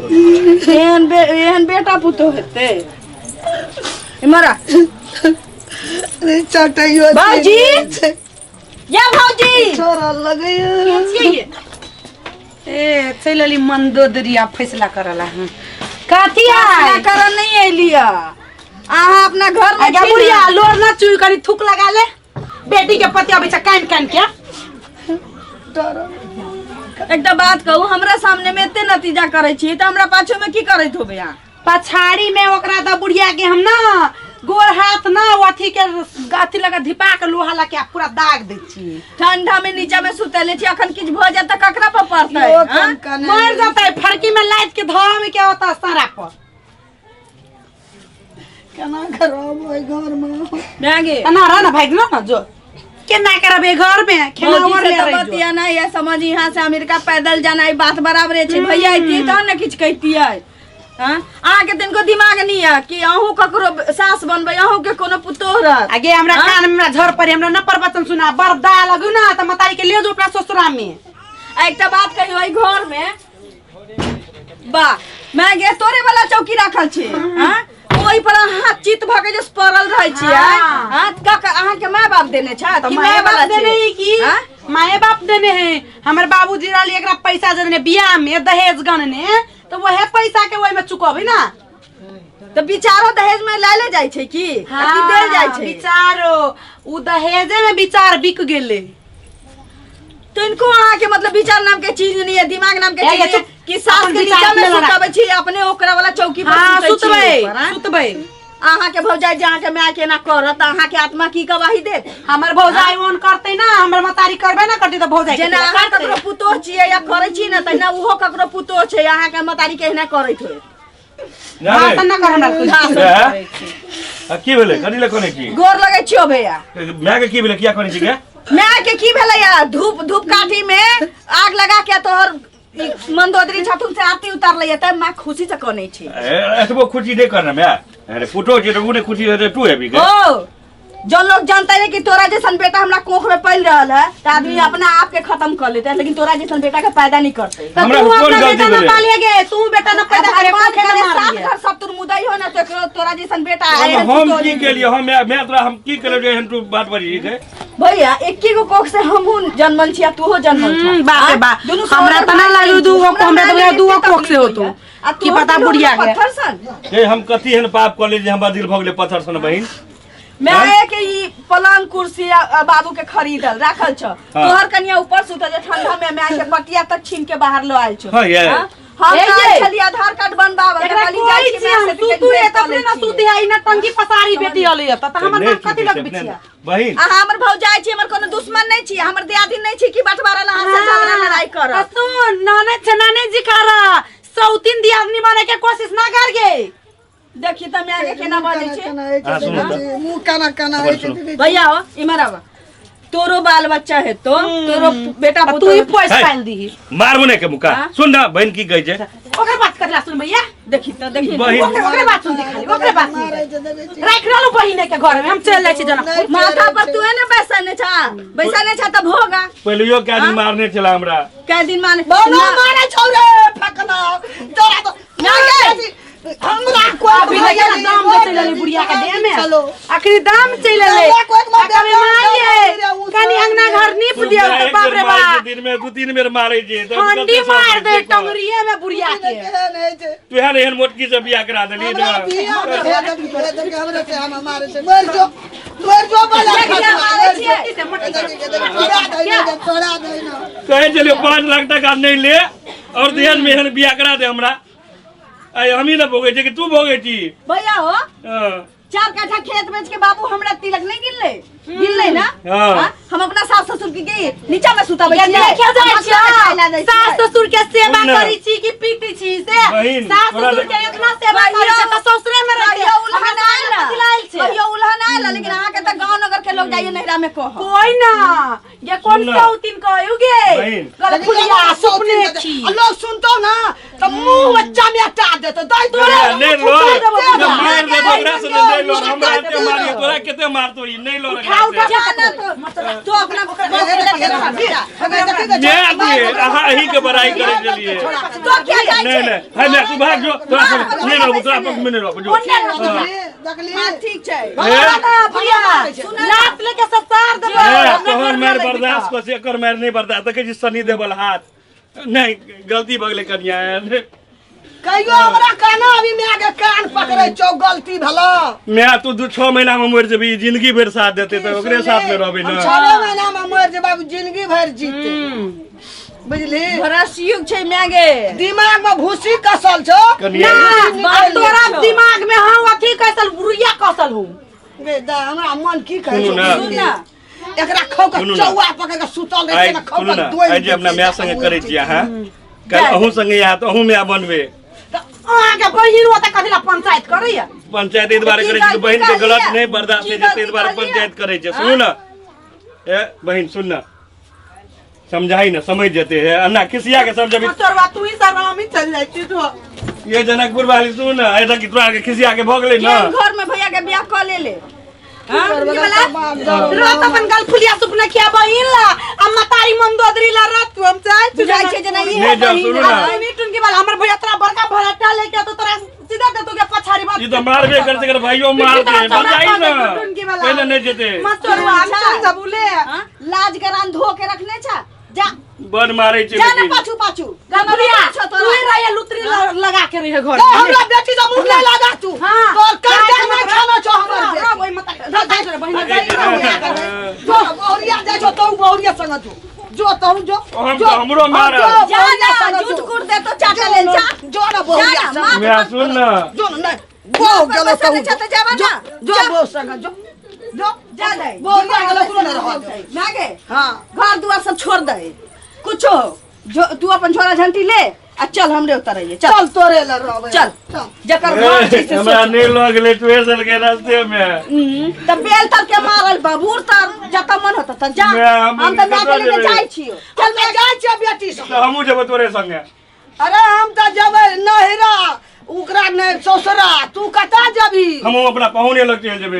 एहन एहन बेटा पुतोह हेतै। इम्हर आ। अरे चटैयो भौजी! या भौजी, छोरा लगैया। छियै? ए, चलि एली मंदोदरी आ फैसला करला। हँ, कथी फैसला है? करऽ नहीं एली। अहाँ अपना घर में आगे छी बुढ़िया ने? लोर ना चुई, कनी थूक लगा ले। बेटी के पति अबै छै कान कान के। एकटा बात कहू, हमरा सामने में एते नतीजा करै छी तऽ हमरा पाछू में की करैत होबै अहाँ? पछाड़ी में ओकरा द बुढ़िया के हम ना गोर हाथ ना ओ अथी के अथी लगा धिपा के लोहा लगा के आ पूरा दाग दै छी। ठंडा में नीचा में सुतले छी, अखन किछु भऽ जायत तऽ ककरा पर पड़तै? यो हाँ? कन कन मर जतै, फरकी में लाद के धम के ओतऽ सारा पर। केना करब ओहि घर में? माय गे। ना रह ना, भागि ना जो, केना करब घर में खेना? भौजी और से ले तऽ रही जो। बतिया नहीं है समझ, यहाँ से अमेरिका पैदल जाना ई बात बराबरे छै। भैया अइतियै तहन ने किछु कहितियै। हाँ? अहाँके तनिको दिमाग नहीं है कि अहूँ ककरो सास बनबै, अहूँ के कोनो पुतोह रहत? आगे हमरा हाँ? कान में हमरा झर पड़े, हमरा न प्रवचन सुना। बड़ दाया लगू ना तऽ मतारी के ले जो अपना ससुरा में। आ एकटा बात कहियो, एहि घर में बा मैं गे तोरे वाला चौकी राखल छी, हाँ? ओहि पर अहाँ चित भऽ के जे पड़ल रहै छियै। हाँ। हाँ, कक अहाँके माय बाप देने छथि तऽ कि माय माय बाप वाला देने छै? है की? हाँ? माए बाप देने है। हमर बाबूजी रहली एकरा पैसा देने बियाह में दहेज गणने, तऽ वहे पैसा के ओहिमे चुकबै ना। तऽ विचारो दहेज में लए ले जाइ छै की आ की देल जाइ छै? विचारो उ दहेजे में विचार बिक गेलै। तनिको अहाँके मतलब विचार नाम के चीज नहीं है, दिमाग नाम के ए, चीज नहीं है चुप। कि सास अपन के विचार नीचा में अपने लड़ा। सुताबै छी, अपने ओकरा वाला चौकी पर हाँ, सुतै छी सुतबै। ऊपर, हाँ? सुतबै। अहाँके भौजाई जे अहाँके माय के एना करत, अहाँके आत्मा की गवाही देत? हमर भौजाई ओन करतै ना, हमर मतारी करबे ना करतै तऽ भौजाई जेना कथी लए अहाँ करतै? ककरो पुतोह छियै या करै छी ने, तहिना ओहो ककरो पुतोह छै, अहाँके मतारी के एहिना करैत होय। भाषण ना कर हमरा कुछ। भाषण ए? करै छी। आ, की भेलै? कथी लए कनै छी? गोर लगै छियो भैया। माय के की भेलै? किया कनै छी गे? माय के की भेलै या धूप धूप काठी में आग लगा के तोहर ई मंदोदरी छथुन से आरती उतारलै, तब माँ खुशी से कनै छी। ए, एतबो खुशी नहि करना माय। अरे पुतोह छै तऽ उ नहि खुशी हेतै, तू हेबी गे? ओ जो लोग जानते है कि तोरा जैसन बेटा हमरा कोख में पल रहल है तो आदमी अपना आप के खत्म कर लेते है, लेकिन तोरा जैसन बेटा के पैदा नहीं करते। तऽ हमरा तू कोन अपना गलती बेटा ना भेलै? पालिए गे, तू बेटा ना पैदा करे, भगवान कोखे करे ना सात मारिए। घर सब तुर मुदई हो ना तो एकरो तोरा जैसन बेटा हम आए। हम की केलियै? हम माय माय तोरा हम की केलियै जे एहन तू बात बजली गे? भैया, एके गो कोख से हमहू जन्मल छी आ तूहो जन्मल छा। बाप रे बाप। दुनू हमरा सहोदर तऽ ना भाई लागू बहिन दूगो छी। हमरा तऽ माय दूगो एते कोख से तकलीफ होतो। होइया। आ की तोहर पता दिल हो बुढ़िया गेलै के। पत्थर सन। हे, हम कथी एहन पाप कऽ लेलियै जे हमर दिल भऽ गेलै पत्थर सन बहिन? माय के ई पलंग कुर्सी आ बाबू के खरीदल राखल छ, तोहर कनिया ऊपर सुतल जे ठंडा में, माय के पटिया तक छीन के बाहर लो आयल छो। हाँ, ये। हाँ? हम ए, तऽ आयल ये। छलियै आधार कार्ड बनबाबऽ, तऽ एकरा कहली जाइ कोई छी छी माय हम से सुतू भेंट ये कऽ तब लै ना छियै। सुती है, ना टंगी पसारी बेटी अलै त हमर नहि बाप कथी सुतै लग छै अपने। बिछिया। बहिन, अहाँ हमर भौजाई छी, हमर कोनो दुश्मन नहीं छी, हमर दियादिन नहीं छी कि बंटवारा ला अहाँ से झगड़ा लड़ाई करब। त सुन, ननद छै ननद जी कर सौतीन दियादनी बने के कोशिश ना कर गे। देखी त माय के केना बजै छै। केना होइ छै, हाँ, सुनू देखै छी, मुँह केना केना होइ छै, देखै छी। भैया हो, इम्हर आब, तोरो बाल बच्चा हेतो, तोरो बेटा आ तू पुतोह ही हेतो। पैस है। पाइल दीही। मारबो नहि के मुका। हाँ? सुन ना, बहिन की कहै छै? ओकर बात कथला सुन भैया? देखी त देखी। बहिन। ओकरे ओकरे बात सुन खाली, ओकरे बात सुन। मारै छै, देखै छी। राख रहलो बहिने के घर में, हम चल जाइ छी जनकपुर। नहि माथा पर छै। तू ने बैसने छा, बैसने छा त भोगा। पहिलियो कै दिन मारने छला हमरा। कै दिन माने? बनो मारै छौ रे फकना तोरा तो ना गे। हमरा कोई अभी लगे ना दाम दे चल लेली बुढ़िया के देह में। चलो। अखनी दाम चल लेले। हमरा कोई मत आ कभी दे, मारिए, दे, उ कनी सब अंगना घर नीप दियौ मारै तऽ बाप रे छै, बाप। दिन में दू तीन बेर मारै छै तब ठंडी कते मार दे साल छै। टंगरिये में बुढ़िया के। केहन होइ छै? तू एहन एहन मोटकी से बियाह करा देली। हमरा बियाह में हे देख, हे देख, हमरे से हम मारै छै। मर जो, मर जो बला देख, खतरा, मारै मर जो। छियै। देख, देख, देख, छोड़ा दै ना, छोड़ा दै ना। कहै छलियै 5 लाख टका नहि ले और दहेज में एहन बियाह करा दे हमरा। आइ हमही ने भोगै छियै कि तू भोगै छी? भैया हो। हाँ। 4 काठा खेत बेच के बाबू हमरा तिलक नहीं गिनले, गिनले ना? हाँ। हाँ? हम अपना सास ससुर के के नीचा में सुताबै ये छियै। देखियो जाइ हम छियै। अपना खाय ला दै सास छियै। ससुर के सेवा सुन ना। करै छी कि पीटी छी से? बहिन, सास तोरा ससुर के इतना सेवा करै छै तऽ ससुरे में रहै कहियो उल्हन आयल, कथी लायल छै? कहियो उल्हन आयल, लेकिन अहाँ के तऽ गांव नगर के लोग जाइए नैहरा में कह। कोई ना ये कौन सुन ना। सौतीन कहू गे? बहिन। गलफुलिया सपने छी। आ लोग सुनतो ना तऽ मुंह में चमेटा देतो दई तोरे नहीं लो देबो। मार दे ओकरा से नहीं लो हमरा एते मारियो तोरा केते मारतो ई नहीं लो उठा उठा जा ना तो तू अपना मैं आदमी अहाँ अही के बड़ाई करे के लिए तो क्या जाइ नहीं छै नहीं है मैं तू भाग जो तोरा से नहीं रहबो तोरा पक में नहीं रहबो जो देखली हाँ ठीक छै भैया लात लेके ससार देबो ए, तोहर मार बर्दाश्त कर से एकर मार नहीं बर्दाश्त देखै छी सनी देवल हाथ नहीं गलती भऽ गेलै कनिया कहियो हमरा काना अभी माय के कान पकड़े छौ गलती भेलो मैं तू दू छह महीना में मरि जेबी जिंदगी भरि साथ देते तऽ ओकरे साथ में रहबै हम ने छवे महीना में मर जेबै बाबू जिंदगी भरि जीते बुझली भरस युग छै मागे दिमाग में भूसी कसल छौ कनिया ना बात तोरा छौ। दिमाग में हम अथी कैसल रुइया कसल हूँ गे दा हमरा मन की कहै सुनू छौ ना। सुन ना एकरा खौ के सुनू ना। चौआ पकड़ के सुतल रहै आइ छै ना खौ सुनू के ना दोइ आइ जे अपना माय संगे करै छी अहाँ काल्हि अहूँ संगे आयत अहूँ माय बनबै तऽ अहाँके बहिन ओतऽ कथी ला पंचायत करैया पंचायत एहि दुआरे की करै छी कि गलती बहिन के गलत कहलियै? नहि बर्दाश्त की होइ छै ताहि गलती दुआरे कहलियै? पंचायत करै छै सुनू ने ए बहिन सुन ने समझाई ने समझ जेते है अन्ना खिसिया के समझबी तोरवा तू ही सर हम ही चल जाइ छी तो ये जनकपुर वाली सुन ने आइ तक तोरा के खिसिया के भऽ गेलै ने केहन घर में भैया के बियाह कऽ ले ले रात अपन गल फुलिया सुपने खिया बहिन ला आ मतारी मंदोदरी ला रात हम चाहे छी बुझाइ छै जेना ई नहि जाउ, सुनू ना। टुन के बाद हमर भैया तोरा बड़का भराटा लेके तो तोरा सीधा देतो के पछाड़ी बात ई तऽ मारबे कर छै एकर भाइयो मारते बजाई ने पहिले नहि जेते मत तोरवा हम चल जबुले हाँ? लाज गरान धो के रखने छा जा बड मारै छै जा ना लेकिन। पाछू पाछू गलफुलिया छौ तू तोरा। ही रहिए लुतरी लगा के रहिए घर ए, हमरा बेटी से मुंह नहीं लगा तू हाँ। तोर कान में खाना छौ हमर बेटी। ओइ मत जा बहिन जो बहुरिया जाइ छौ तू बहुरिया संग जो जो तू जो हम जो तऽ हमरो मारब। जो जा बहुरिया ना संग झूठ जो। कूट दे तो चाटा ले जा जो ना बहुरिया जा ना, संग मार मैं सुन ना जो ना नहीं बहु पर गेलो पैसा तू नहि छै तऽ जाबा ना। जो जो बहु संग जो जो जा दे बहुरिया गेलो तू ना रह दे मागे हां घर दुआर सब छोड़ दे कुछो जो तू अपन झोला झंटी ले आ चल हमरे उतरैये चल चल तोरे ल रहबै चल चल जकर घर छै से हमरा सोच। नहि लऽ गेलै तुहे सलके रास्ते मे तऽ बेल तर के मारल बबूर तर जतऽ मन होता तऽ जा मैं हम हम तऽ माय के कतऽ लेके जेबै? जाइ छियो चल मैं जाइ छियै बेटी संग तऽ हमहूँ जेबै तोरे संगे अरे हम तऽ जेबै नहिरा ओकरा नहि ससुरा तू कतऽ जेबही हमहूँ अपना पाहुने लग चलि जेबै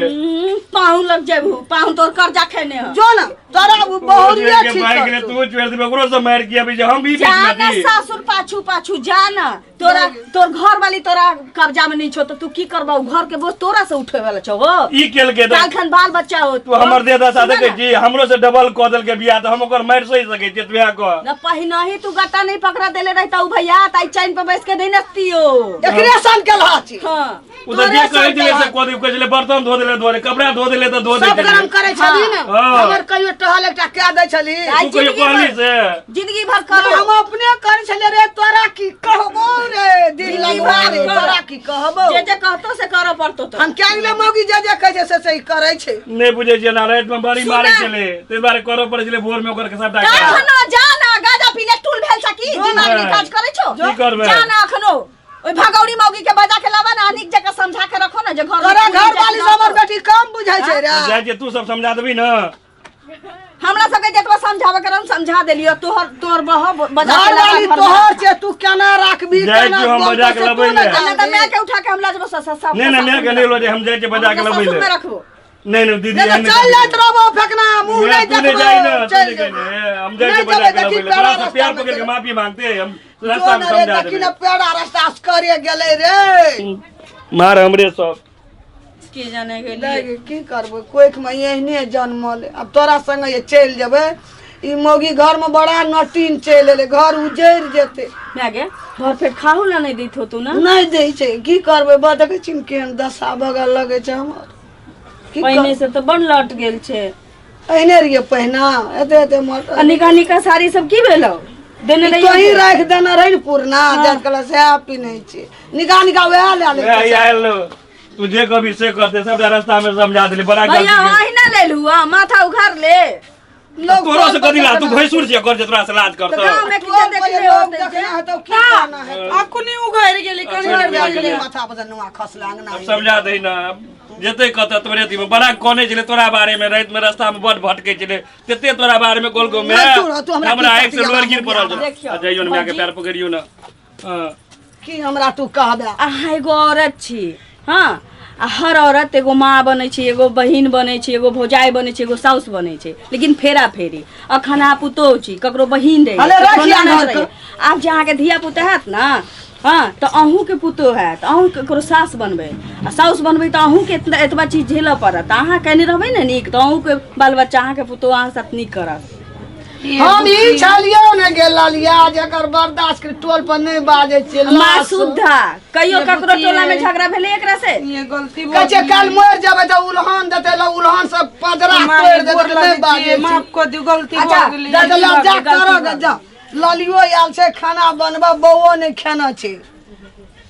पाहुन लग जेबहू पाहुन तोर कर्जा खेने ह जो ने तोरा ओ बहुरिये के छी भागि गेलै तू चोरि देबै ओकरो से मारि के अबै छै हम भी जा बीच ना मे सासुर पाछू पाछू जा ना तोरा तोर घर वाली तोरा कब्जा में नहीं छो तो तू की करबा घर के बोझ तोरा से उठे वाला छो हो ई केलकै तऽ कालखन बाल बच्चा हो तू हमर देह दशा देखै छी हमरो से डबल कऽ देलकै बियाह तऽ हम ओकर मारि सहि सकै छियै तू इएह कह न पहिने ही तू गट्टा नहीं पकड़ा देले रहता उ भैया ताई चैन पे बैस के नहीं नचतियो एकरे सन के लहा छी हाँ ओ तऽ जे कहै छलै से कऽ दे कहै छलै बर्तन धो देले धो दे कपड़ा धो देले तऽ धो दै सब छलै गरम करै छली ने हाँ। हमर कहियो टहल एकटा कए दै छली आइ तू कहियो जिंदगी कहली भर से जिंदगी भर करो हम अपने करै छलियै रे तोरा की कहबो रे दिल जिंदगी लगवा भर रे कर। तोरा की कहबो जे जे कहतो से करऽ पड़तो तो हम क्या गेले मौगी जे जे कहै छै से से करै छै नहि बुझै छियै ना रातिमे बड़ी सुना। मारै छलै ताहि दुआरे करऽ पड़ै छलै भोरमे ओकर सबटा काज अखनो जा ना गाजा पीले टूल भेल छ की दिमाग नहीं काज करै छो की करबै? जा ना अखनो ओइ भगौड़ी मौगी के बजा के लावा ना नीक जकाँ समझा के रखो ना जे घर में तोरा पूरी घर जाति वाली ना से हमर हो। बेटी कम बुझै छै रे जाइ छियै तू सब समझा देबही ने हमरा सबके जतबा समझावे के रहन समझा देलियो तोहर तोहर बह बजा के घर लावा वाली घर में। तोहर छै तू केना राखबी जाइ केना छियौ हम बोलतौ बजा के से तू लबै ने ले। आ नहि तऽ जानबी। माय के उठा के हम लऽ जेबो ससुर सब नहि नहि माय के नहि लऽ जाइ हम जाइ छियै बजा के लबै ससुर ले में रखबो नहीं नहीं दीदी नहीं हम तो चल जाइत रहबो फेकना मुंह मैं नहीं तू नहीं जाई ना देखबो तू चल नहीं गई जेबो। हम जाई नहीं के बजा जेबै, के देखी लबै ले पेड़ा तोरा से प्यार रास्ता पकड़ के में माफी मांगते हैं, हम जो रास्ता में ना रे समझा देखी देबे ना पेड़ा रास्ता असकरे गेलै रे मार हमरे सब की जाने गेलियै देख, की करबै कोख में एहने जन्मल अब तोरा संगे जे चलि जेबै ई मौगी घर में बड़ा नटीन चलि एलै घर उजड़ि जेतै माय गे भर पेट खाहू ला नहीं दैत होतू ना नहि दै छै की करबै बा देखै छी ने केहन दशा बगल लगै छै हमर की पहिने से तऽ बड़ लट गेल छै कर- एहने रहियै पहिना एते एते मोटर आ निका निका साड़ी सब की भेलौ देने तोही रहियै राखि देने रही ने पुरना जाइत कहला सएह पिन्है छी निका निका वएह लए लै ए, आयल तू जे कभी से करते सबटा रास्ता में समझा देली बड़ा गलती भैया भेल। अहिना ले लू आ माथा उघार ले लोग तोरो से कथी ला तू भैंसुर छियै कर जे तोरा से लाज करतौ तऽ गाँव में टोल के पर देखले लोग होतै देखना हेतौ की कहना हेतौ अखनी उघरि गेली कनी देर पहिले माथा पर से नुआ खसला अंगना अब समझा दही ना जेते कतऽ तोरे अथी में बड़ा कने छलै तोरा बारे में राति में रास्ता में बड़ भटकै छलै तेते तोरा बारे में गोल गो में नहीं, तू- तू हमरा हमरा की आँखि से लोर गिर पड़ल छलै देखियौ, आ जइयो ने माय के भौजी। पैर पकड़ियो ने हाँ। की हमरा तू कहबे? अहाँ एगो औरत छी, हाँ, आ हर औरत एगो माँ बनै छै, एगो बहिन बनै छै, एगो भौजाइ बनै छै, एगो साउस बनै छै, लेकिन फेरा फेरी अखन अहाँ पुतोहु छी, ककरो बहिन रहै, अरे ककरो रखिया ननद घर रहै। के। आब जे अहाँके धिया पुता हैत ने, हाँ, तऽ अहूँके पुतोहु हैत, अहूँ ककरो सास बनबै, आ साउस बनबै तऽ अहूँके एतबा चीज झेलऽ पड़त। अहाँ केने रहबै ने नीक, तऽ अहूँके बाल बच्चा, अहाँके पुतोहु अहाँ साथ नीक करत। हम ई छलियौ ने गे ललिया, जेकर बर्दाश्त के टोल पर नहि बाजै छियै। माँ लाश। सुद्धा कहियो ये ककरो बुचिये। टोला में झगड़ा भेलै एकरा से? ये गलती कहै छै काल्हि मरि जेबै तऽ उल्हान देतै, ल उल्हान सब पजरा तोड़ि देतै, तऽ नहि बाजै छियै। माफ कर दियौ, गलती अच्छा भऽ गेलै। जा जा जा कर गे, जा ललियो आयल छै खाना बनबऽ, बौओ नहि खेना छै,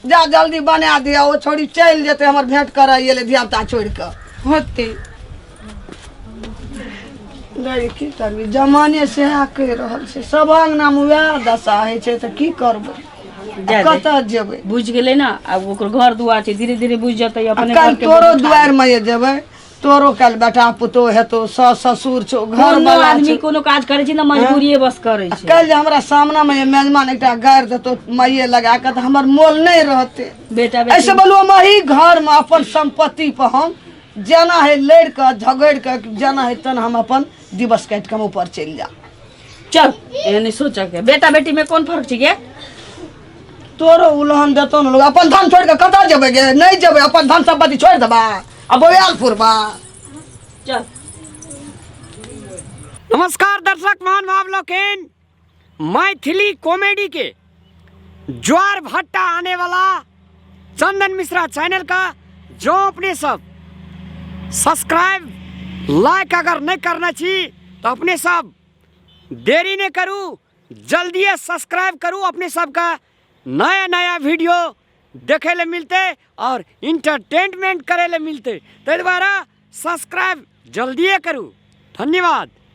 जा जल्दी बना दिअ। ओ छोड़ी चलि जेतै हमर भेंट करऽ एलै धिया पुता छोड़ि कऽ। होतै नहि की करबै, जमाने सएह कहि रहल छै, सब अङ्गनामे उएह दशा होइ छै, तऽ की करबै? जा दे। कतऽ जेबै? बुझि गेलै ने, आब ओकर घर दुआर छै, धीरे धीरे बुझि जेतै अपने। काल्हि घर के तोरो दुआरिमे जे जेबै, तोरो काल्हि बेटा पुतोह हेतौ, सास ससुर छौ, घर कोनो वाला आदमी छौ। कोनो काज करै छै ने, मजबूरिये बस करै छै। काल्हि जे हमरा सामनामे जे मेजमान एकटा गारि देतौ माइये लगा कऽ, तऽ हमर मोल नहि रहतै। बेटा बेटी ऐसे बोलू, हम एहि घरमे अपन सम्पत्ति पर हम जेना है लड़ि कऽ झगड़ि कऽ जेना है तेना हम अपन दिवस काटि कऽ हम ऊपर चलि जा। चल, एहन नहि सोचऽ के, बेटा बेटी में कोन फर्क छै गे? तोरो उलहन देतौ ने लोग। अपन धन छोड़ि कऽ कतऽ जेबै गे? नहि जेबै, अपन धन सम्पत्ति छोड़ि देबै आ बौआल फुरबा। चल। नमस्कार दर्शक महानुभाव लोकनि, मैथिली कॉमेडी के ज्वार भट्टा आने वाला चंदन मिश्रा चैनल का जो अपने सब सब्सक्राइब लाइक अगर नहीं करना छी तो अपने सब देरी नहीं करू, जल्दी सब्सक्राइब करू। अपने सबका नया नया वीडियो देखे ले मिलते और इंटरटेनमेंट करे ले मिलते, ताहि द्वारा सब्सक्राइब जल्दिए करू। धन्यवाद।